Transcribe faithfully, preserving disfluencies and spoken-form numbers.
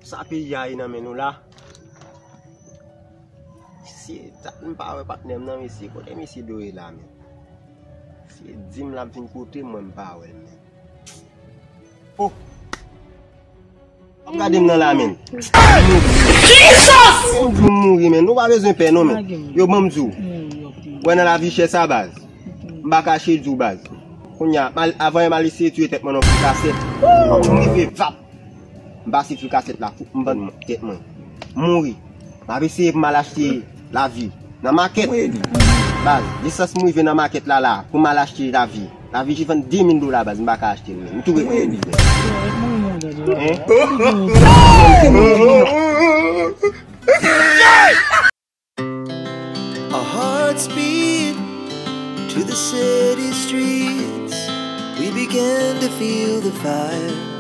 Sa peyi a ye nan men nou la. Mesye, sa m pa wè patnè m nan, mesye. Kote mesye Doye la menm? Mesye di m l ap vin kote m, mwen m pa wè l menm. Oh! W ap gade m nan la menm. Jesus! M di w m mouri menm. Nou pa bezwen pè non menm. Yo ban m di w. Wè nan lavi chè sa baz. M pa kache di w baz. Kounye a, mal- avan yè m al eseye touye tèt mwen nan fou kasèt. M rive vap. M pase fil kasèt la, fou, m vann tèt mwen. M mouri. M ap eseye pou m al achte lavi. Nan makèt. Baz, jiskas m rive nan makèt la la, pou m al achte lavi. Lavi jis vann de mil dola baz, m pa ka achte l menm. M tou ret mouri. Hein? Our hearts beat to the city streets. We began to feel the fire.